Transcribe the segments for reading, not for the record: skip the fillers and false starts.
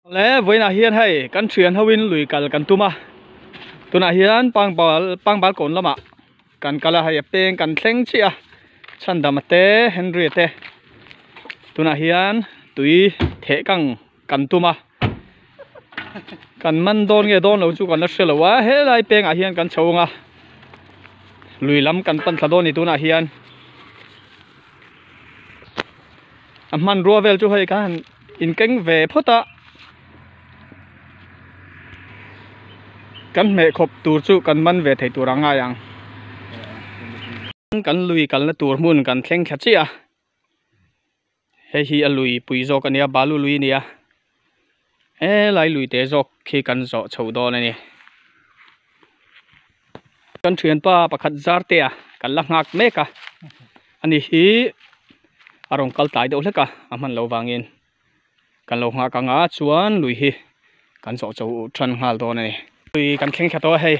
Le vawiinah hian hei kan thian ho in lui kal kan tum a tunah hian pangbal pangbal kawn lamah kan kal a hei a peng kan thleng chiah a chhandama te Henry a te tunah hian tui theh kang kan tum a kan man dawn nge dawn lo chu kan la hre lo a helai pengah hian kan chho ang a lui lam kan pan thla dawn a ni tunah hian a hmanrua vel chu hei kha han in keng ve phawt a kan hmeh khawp tur chu kan man ve thei tur a ngai ang kan lui kalna tur hmun kan thleng thla chiah a hei hi a lui pui zawk a nia balu lui a nia helai lui te zawk khi kan zawh chho dawn a ni kan thianpa pakhat zar te a kan la nghak mek a ani hi a rawn kal tlai deuh hlek a a hman loh vangin kan lo nghak ang a chuan lui hi kan zawh chho than nghal dawn a ni. Lui kan thleng thla tawh a hei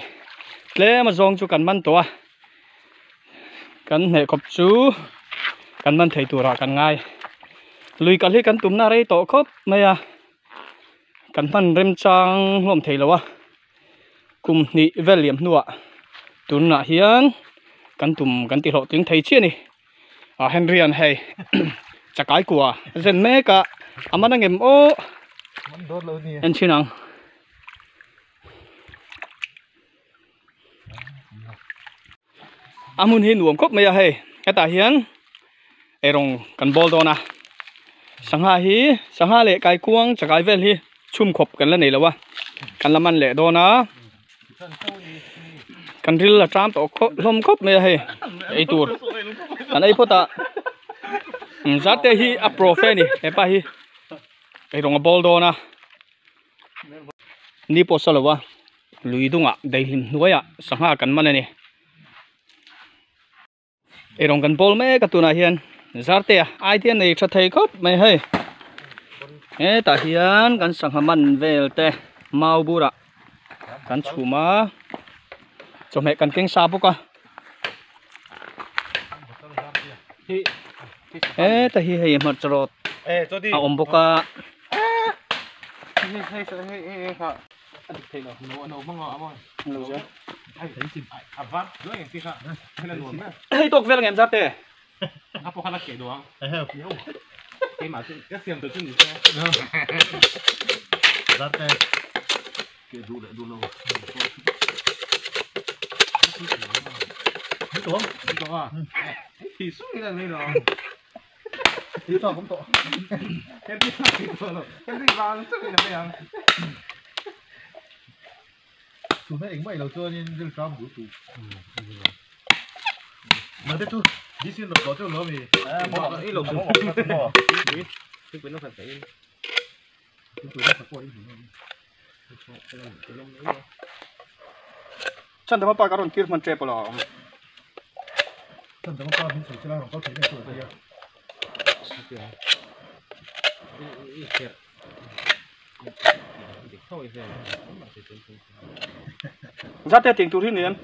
tlem a zawng chu kan man tawh a kan hneh khawp chu kan man thei turah kan ngai lui kal hi kan tumna rei tawh khawp mai a kan hman remchang hlawm thei lo a. Kum hnih vel liam hnuah tunah hian kan tum kan ti hlawhtling thei chiah a ni. Ah Henry an hei chakai kua a zen mek a a man angem aw en chhin ang. A hmun hi nuam khawp mai a hei hetah hian eirawng kan bawl dawn a sangha hi sangha leh kaikuang chakai vel hi chhum khawp kan la nei lo a kan la man leh dawn a kan ril a ṭam tawh khawp hlawm khawp mai a hei ei tur kan ei phawt a zat te hi a profe a ni hepa hi eirawng a bawl dawn a ni pawh sa lo a lui dungah daihlim hnuaiah sangha kan man a ni. Eirawng kan bawl mek a tunah hian Zartea idea nei tha thei khawp mai hei hetah hian kan sangha man vel te mau burah kan chhum a chawhmeh kan keng sa bawk a heta hi hei hmarcha rawt a awm bawk a. Hei tawk vel ngem zat te. Tuna engmah ilo chuanin ril ṭam duh tu. Nangte chu DC in rawn tlawh teuh lo ami? Chhandama pa ka rawn tir hman tep alawm. Chhandama pa min sawi chela rawn kal thei mek chu a tia. Zate ting tur hi ni em?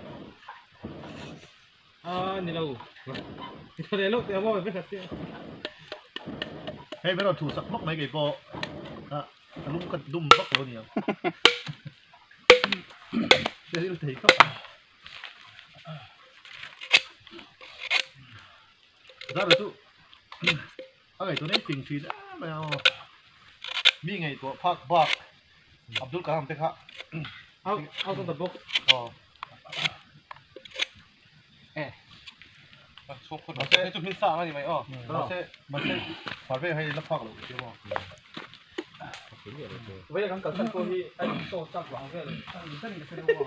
Hei min rawn thu sak hmak mai kei pawh a lung ka dum vak lo aniang. Hre thei khawp. Zara chu a ngaihtuah nei fing thin em mai a aw. Mi ngaihtuah phak bak Abdul Kalam te kha Out of the box. Aw. Mahse chu hmin sang a ni mai aw. Mahse mahse farve hei la phak loh tia maw. Vawiin kan kalsan pawh hi a in saw chak vang vel a ni ber in ka hre deuh a.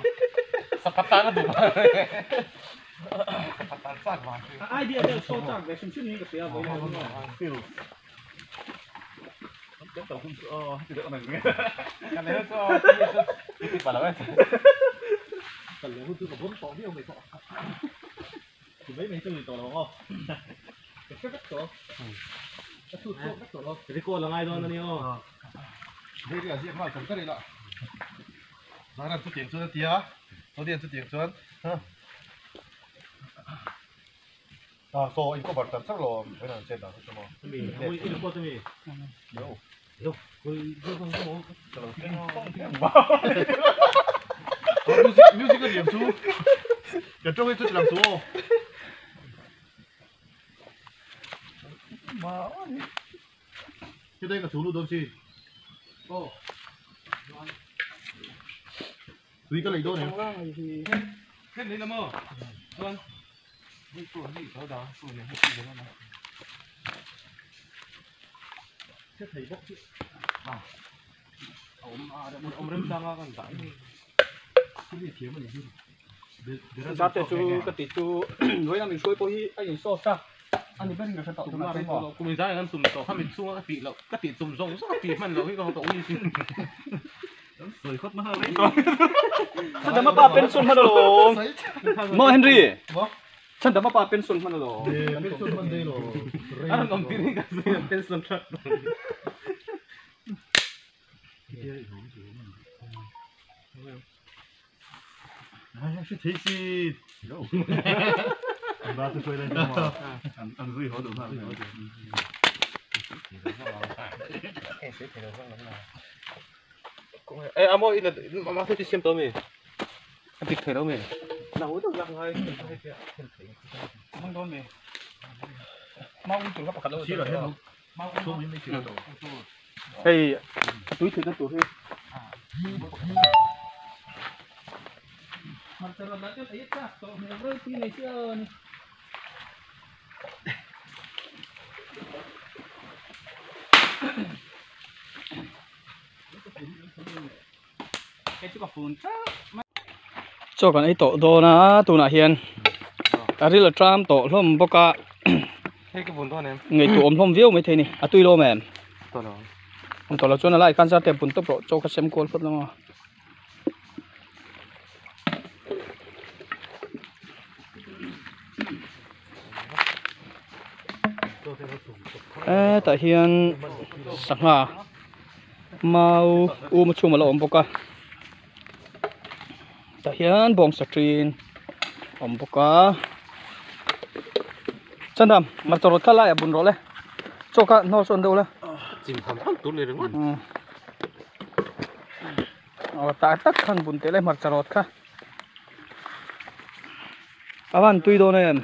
Sakhat tan a duh Sakhat tan chak vang chu. A idea vel saw chak ve hrim hrim niin ka hria vawiin a lo awm. Kan leh chu aw i ti pah lo e. Kan leh hun chu ka bawm tawh viau mai pawh. Ti mai mai chu ni tawh lo ang aw. Ka hre vek tawh. Ka chhut chhuak vek tawh lo. Record a ngai dawn a ni aw. Dairy ah ziak nghal char char ila. Zaran chutiang chuan a ti a, Todian chutiang chuan ha. Ah saw in cover char char lo awm, vawiin an chet dan chu maw. Ami, i report ami. Yo. Music a liam chu kan tawng hi chu tilang chu aw. Heta ka chhung lut dawn chi. Aw. Tui ka lei dawn em? Khen lei la maw? Chuan hei pawh hi ka lo dah a, pawh nen hei tih dawn a. Che thei bawk chu. A awm a awm remchang a kan dah hi. Thil hi a thiam a ni hi. Zate chu ka tih chu vawiin a min hruai pawh hi a in sauce a ani berin ka hre tawh tunah chuan maw. Kum in zai an tum tawh kha mit chhunga ka tih loh ka tih tum zawng zawng a tih hman loh hi ka haw ka ui sin. Sawi khawp na rei tawh. Chhandama pa pension hman alawm. Maw Henry? Chhandama pa pension hman alawm. Pension hman daih lo. A rawn awm tir hi ka sawi a pension that. Hei a tui theihna tur hi Chaw kan ei tawh dawn a tunah hian a ril a tram tawh hlawm bawk a ngaihtuah awm hlawm viau maithei a ni a tui lawm em awm tawh lo chuan a lai khan zar te bun tawp rawh chaw kha sem kual phawt lawng a. Hetah hian sangha mau um a chhum a lo awm bawk a tah hian bawngsa ṭin a awm bawk a chandam hmarcha rawt kha laiah bun rawh le chaw kha hnawl sawn deuh la aw tah tak khan bun teh le hmarcha rawt kha. A van tui dawn em?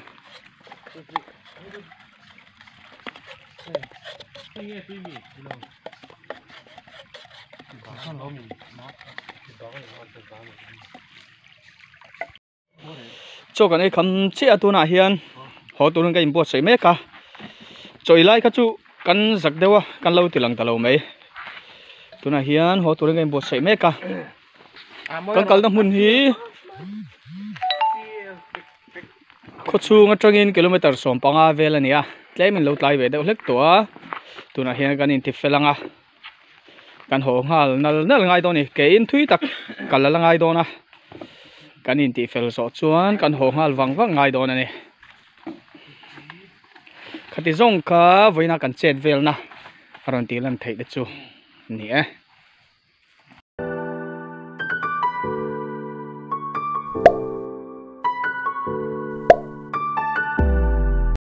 Chaw kan ei kham chiah a tunah hian haw turin ka inbuatsaih mek a chaw ei lai kha chu kan zak deuh a kan lo ti lang ta lo mai tunah hian haw turin ka inbuatsaih mek a. Kan kalna hmun hi khawchhung atangin kilometer 15 vel a ni a tlem in lo tlai ve deuh hlek tawh a tunah hian kan inti fel ang a kan haw nghal nal nal ngai dawn a ni ke in thui tak kal a la ngai dawn a kan intih fel zawh chuan kan haw nghal vang vang ngai dawn a ni khati zawng kha vawiina kan chet velna a rawn tih lan theih te chu a ni e.